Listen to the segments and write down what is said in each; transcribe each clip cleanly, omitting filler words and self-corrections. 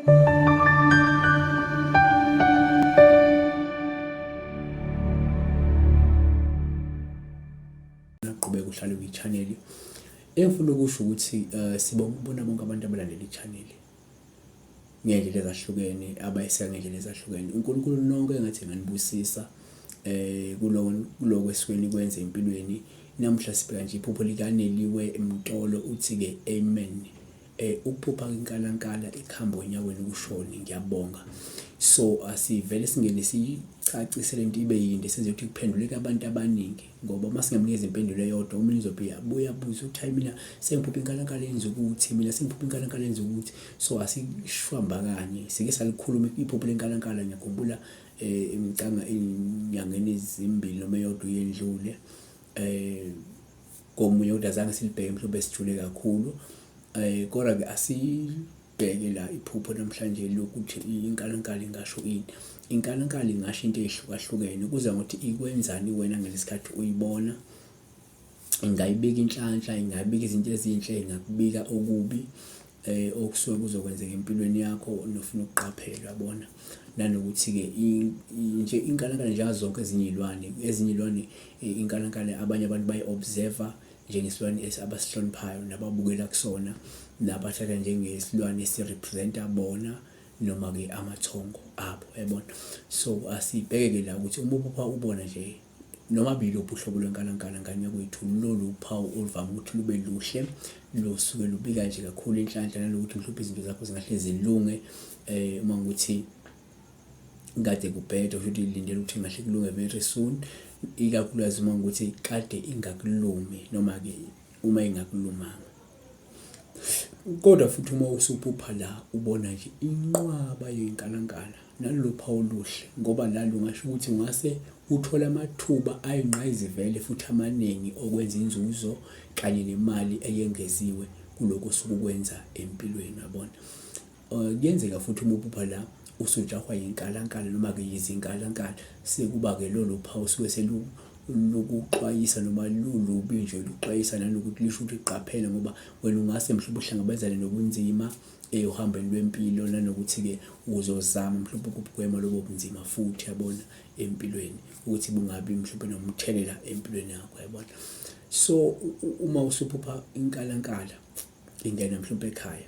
Naqhubeka uhlale kwi-channel. Engifuna ukusho ukuthi sibonga ukubona bonke abantu abalandela i-channel ngey'ndlela ezahlukene, abayiseka ngey'ndlela ezahlukene. UNkulunkulu nonke engathi enganibusisa kuloko kuloko esuke nikwenza empilweni. Namuhla sibheka nje iphupho likaNeliwe Mtolo, uthi-ke amen. Ukuphupha inkalankala ikhamba onyaweni kushoni ngiyabonga. So asivele singene siyicacise lento ibe yinde senze ukuthi kuphenduleke abantu abaningi ngoba uma singamnikeza impendulo eyodwa omunye uzobe abuye abuze ukuthi hayi mina sengiphupha inkalankala yenza ukuthi, mina sengiphupha inkalankala yenza ukuthi. So asishwambakanye sike salikhuluma iphupho lenkalankala ngiyakhumbula ngicabanga ey'nyangeni ezimbili noma eyodwa eyendlule. Komunye kodwa azange silibheke mhlawumbe sijule kakhulu. Kodwa-ke asibheke la iphupho namhlanje lokuthi inkalankala ingasho ini. Inkalankala ingasho into ey'hlukahlukene kuza ngokuthi ikwenzani wena ngalesikhathi uyibona. Ingayibika inhlanhla, ingabika izinto ezinhle, ingakubika okubi okusuke kuzokwenzeka empilweni yakho nofuna ukuqaphela yabona. Nanokuthi-ke nje inkalankala njengazo zonke ezinye iy'lwane, ezinye iy'lwane inkalankala abanye abantu bayi-observe-a njengesilwane abasihloniphayo nababukela kusona, nabathatha njengesilwane esi-represent-a bona noma-ke amathongo abo, yabona. So asibheke-ke la ukuthi uma uphupha ubona nje noma biluphi uhlobo lwenkalankala ngane yakwethu, lolu phawu oluvame ukuthi lube luhle lusuke lubika nje kakhulu inhlanhla nanokuthi mhlawumbe izinto zakho zingahle zilunge uma ukuthi kade kubheda kusho ukuthi lindela ukuthi ngahle kulunge very soon, ikakhulukazi uma ukuthi kade ingakulumi noma-ke uma ingakulumanga. Kodwa futhi uma usuphupha la ubona nje inqwaba yenkalankala nalolu phawu oluhle ngoba la lungasho ukuthi ungase uthole amathuba ayingqayizivele futhi amaningi okwenza inzuzo kanye nemali eyengeziwe kulokhu osuke ukwenza empilweni uyabona. Kuyenzeka futhi uma uphupha la usujahwa yinkalankala noma-ke yizinkalankala sekuba-ke lolo phawu suke selukuxwayisa noma lulubi nje luxwayisa nanokuthi lisho ukuthi qaphela ngoba wena ungase mhlawumbe uhlangabezane nobunzima ohambweni lwempilo nanokuthi-ke uzozama mhlawumbe ukubugwema lobo bunzima futhi yabona empilweni ukuthi bungabi mhlawumbe nomthelela empilweni yakho yabona. So uma usuphupha inkalankala ingena mhlawumbe ekhaya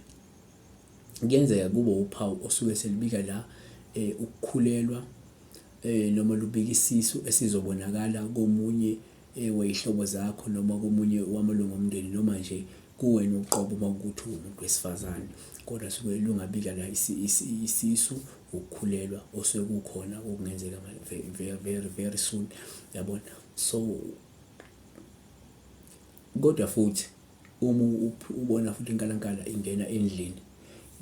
kuyenzeka kube uphawu osuke selubika la ukukhulelwa noma lubika isisu esizobonakala komunye wey'hlobo zakho noma komunye wamalungu omndeni noma nje kuwena uqobo uma kuwukuthi uwumuntu wesifazane. Kodwa suke lungabika la isisu, ukukhulelwa osuke kukhona okungenzeka very very soon, yabona. So kodwa futhi uma ubona futhi inkalankala ingena endlini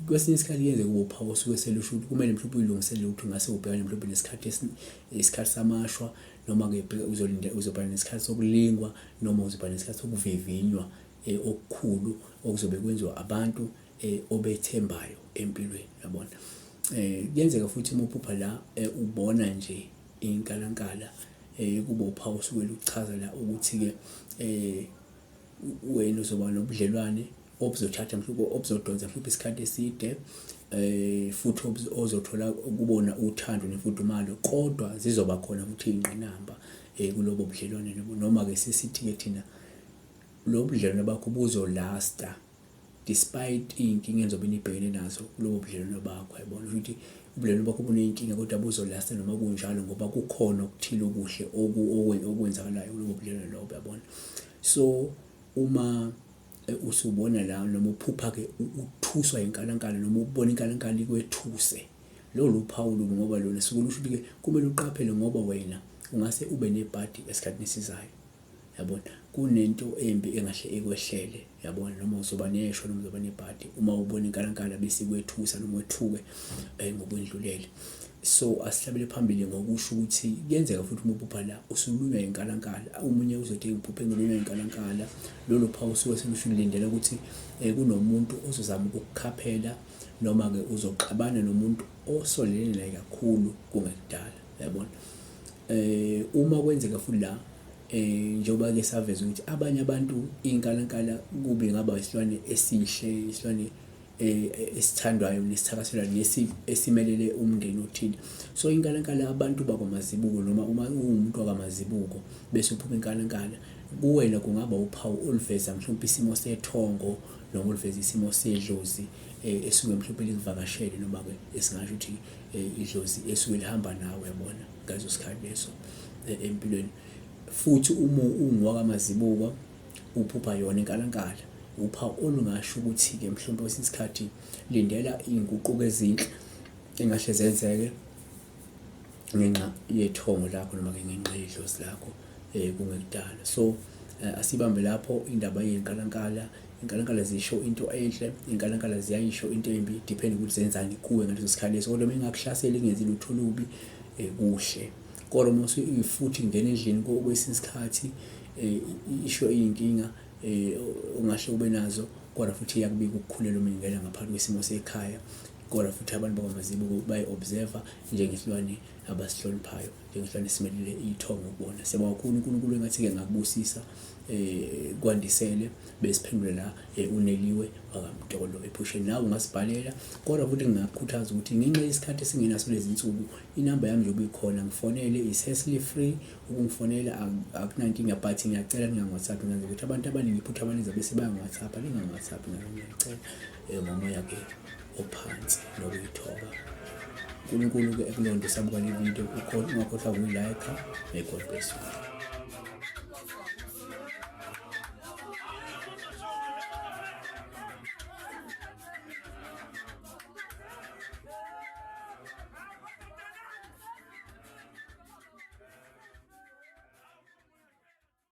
kwesinye isikhathi kuyenzeka ube uphawu osuke selusho ukuthi kumele mhlawumbe uyilungiselele ukuthi ungase ubhekane mhlawumbe nesikhathi isikhathi samashwa noma-ke uzolinda uzobhekana nesikhathi sokulingwa noma uzobhekana nesikhathi sokuvivinywa okukhulu okuzobe kwenziwa abantu obethembayo empilweni yabona. Kuyenzeka futhi uma uphupha la ubona nje inkalankala kuba uphawu osuke luchaza la ukuthi-ke wena uzoba nobudlelwane obuzothatha mhlawumbe obuzodonsa mhlawumbe isikhathi eside futhi ozothola kubona uthando nemfudumalo kodwa zizoba khona futhi iy'ngqinamba kulobo budlelwane lobo. Noma-ke sesithi-ke thina lobu budlelwane bakho buzolasta despite iy'nkinga enizobe nibhekene nazo kulobo budlelwano bakho, yabona. Kusho ukuthi ubudlelwano bakho buney'nkinga kodwa buzolasta noma kunjalo ngoba kukhona okuthile okuhle okwenzakalayo kulobo budlelwano lobo, yabona. So uma usubona la noma uphupha-ke uthuswa inkalankala noma ubona inkalankala ikwethuse, lolo uphawu olubi ngoba lona suke lusho ukuthi-ke kumele uqaphele ngoba wena ungase ube nebhadi esikhathini esizayo. Yabona, kunento embi engahle ikwehlele, yabona, noma uzoba neshwa noma uzoba nebhadi uma ubona inkalankala bese ikwethusa noma wethuke ngokwendlulele. So asihlabele phambili ngokusho ukuthi kuyenzeka futhi uma uphupha la usulunywa inkalankala, omunye uzothi ngiphuphe ngilunywa inkalankala, lolo phawu usuke selusho ulindele ukuthi kunomuntu ozozama ukukukhaphela noma-ke uzoxabana nomuntu osondelene naye kakhulu kungekudala, yabona. Uma kwenzeka futhi la njengoba ke saveza ukuthi abanye abantu inkalankala kube ngaba isilwane esihle, isilwane esithandwayo nesithakaselwayo esimelele umndeni othile. So inkalankala abantu bakwaMazibuko noma uma uwumuntu wakwaMazibuko bese uphupha inkalankala, kuwena kungaba uphawu oluveza mhlawumpe isimo sethongo noma oluveza isimo sedlozi esuke mhlawumpe likuvakashele noma-ke esingasho ukuthi idlozi esuke lihamba nawe yabona ngaleso sikhathi leso empilweni. Futhi uma ungowakwaMazibuko uphupha yona inkalankala, uphawu olungasho ukuthi-ke mhlawumpe kwesinye isikhathi lindela iy'nguquko ezinhle engahle zenzeke ngenxa yethongo lakho noma-ke ngenxa yedlozi lakho kungekudala. So asibambe lapho indaba yey'nkalankala. Iy'nkalankala zisho into enhle, iy'nkalankala ziyayisho into embi, depend ukuthi zenzani kuwe ngaleso sikhathi leso. Kodwa uma ingakuhlaseli ingenzi lutho olubi kuhle. Kodwa uma futhi ingena endlini kwesinye isikhathi isho iy'nkinga ongahle ube nazo, kodwa futhi iyakubika ukukhulelwa uma ingena ngaphansi kwesimo sekhaya. Kodwa futhi abantu bakwaMazibuko bayi-observe-a njengesilwane abasihloniphayo, njengesilwane esimelele ithongo kubona. Siyabonga kakhulu uNkulunkulu engathi-ke engakubusisa kwandisele besiphendule la uNeliwe wakaMtolo ephusheni. Nawe ungasibhalela kodwa futhi ngingakukhuthaza ukuthi ngenxa yesikhathi esingenaso lezi nsuku inamba yami njengoba ikhona ngifonele is free ukungifonela akunankinga but ngiyacela ningangi-WhatsApp ngenza ukuthi abantu abaningi iphutha abalenza bese bayangi-WhatsApp ningangi-WhatsApp ngiyacela ngomoya-ke ophansi nokuyithoba. uNkulunkulu-ke ekulonde sabuka le video ungakhohlwa ukuyi-like. May God bless you.